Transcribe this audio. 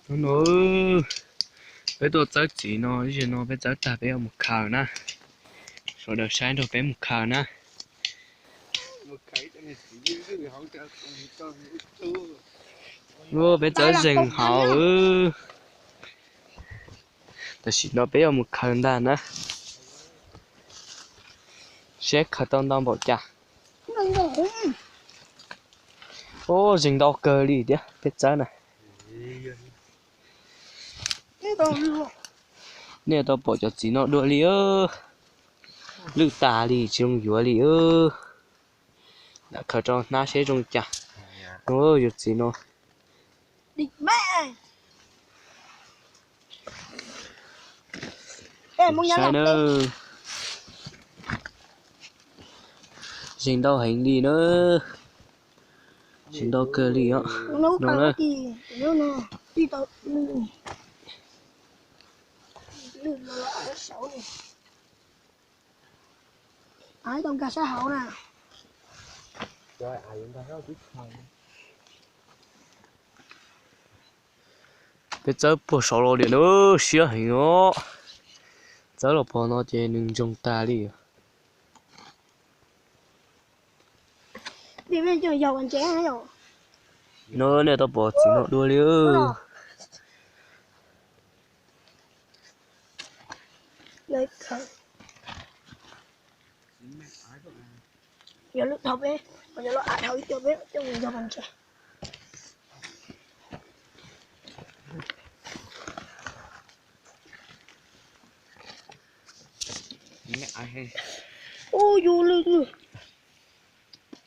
Hnub no peb tuaj txawb txiv no, ib zaug no peb txawb tag peb yuav mus khaws na. Sawv daws saib nrog peb mus khaws na. Peb txawb zeeg hauv. Tam sim no peb yuav mus khaws ntag na. Seb khaws tau ntau npaum cas. Ub, zeeg ntau kawg li thiab peb txawb na. Nej tau pom cov txiv no dua li, lwj tas li tsis zoo yuav li. Lam khaws rau hnab seb zoo cas. Yus txiv no. Saib na, zeeg ntau heev li na. Zeeg ntau kawg li os. No na. Tau nkag sab hauv na. Peb txawb puag saud los tiam no siab heev os. Txawb los pog no ces nws ntsoog tag li. No nej tau pom txiv no dua li. Yog lub thaum peb los a dhau ib co peb coj mus yog pov ntses. Ub, yus lwj lwj.